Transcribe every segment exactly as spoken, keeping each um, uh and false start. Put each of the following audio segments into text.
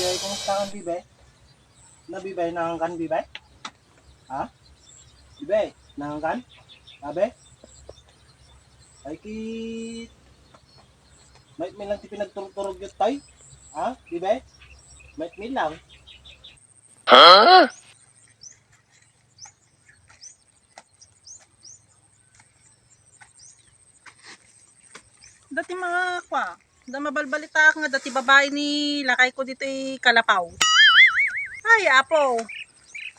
Eh, kumusta kan, bibe? Na, bibe, nangangkan, bibe? Ha? Bibe, nangangkan? Abe? Ay, kit. Maitmi lang ti pinagturturog yu, tay. Ha? Bibe? Maitmi lang. Ha? Dati mga kwa, da mabalbalitaak nga dati babai ni lakayko ditoy Kalapaw. Ay, apo.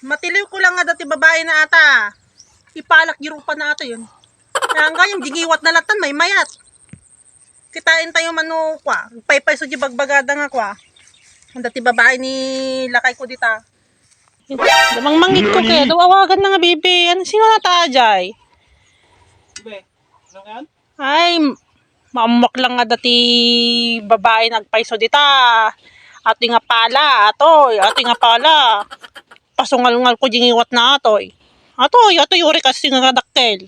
Matiliwko lang nga dati babai na ata. Ipalak di rupa na ata yun. Kaya nga yung dingiwat na latan, may mayat. Kitain tayo mano kwa. Paypay so di bagbagada nga kwa. Ang dati babai ni lakayko dita. Damang mangig ko kaya, daw awagan na nga bibi. Ano, sino na ta, jay? Bibe, ano yan? Ay, maamok lang nga dati babai nagpayso dita. Atoy nga pala, atoy, atoy nga pala. Pasungal-ngal ko dingiwat na atoy. Atoy, atoy, uri kasi nga dakkel.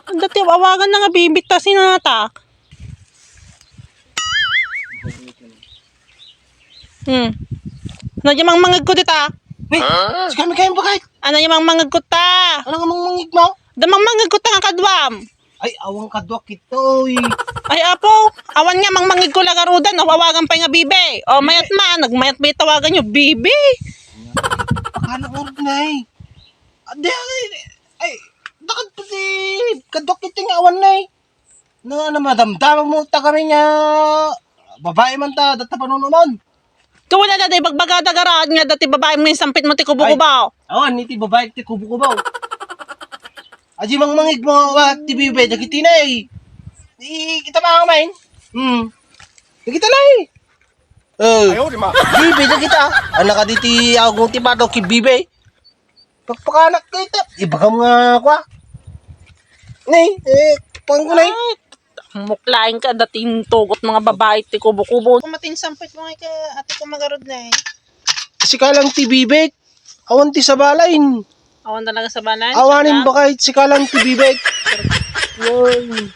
Dati awagan na nga bibi ta, sino na ta? Hmm. Ano yung mangmangag ko dita? Ni, si kami kayo bakit? Ano yung mangmangag ko ta? Ano nga mangmangig mo? Da mangmangag ko ta nga kaduam. Ay, awang kaduak ito, eh. Ay, apo, awan nga mangmangag ko lagarudan, awawagan pa nga bibi. O, mayat man, nagmayat ba tawagan nyo? Bibi. Pakana ko rin, eh. Adi, ay, ay, dakad pa si kaduak ito nga awan na, eh. Na, na madamdamag mo ta kami nga babae man ta, data panunuman. Ito wala na, day, bagbagada garaan nga dati babae mo yung sampit mo ti kubo-kubo. Awan, iti babae ti kubo-kubo. Aji mangmangig mo, wa, ti bibe, dagiti na, eh. Di, kita ba, main? Hmm. Dagita na, eh. Eh, bibe, dagita. Anak ka diti, agong ti pado, ki bibe. Pagpakanak ko ito. Ibagam nga, kwa. Nay, eh, pangko, nay. Ay, muklain ka, dating tugot mga babae, ti kubo-kubo. Kumatin sampit mo nga ka, ate ko magarod na eh. Sika lang ti bibek. Awan ti sabalain. Awan talaga sabalain? Awanin bakay, sika lang ti bibek. Yun.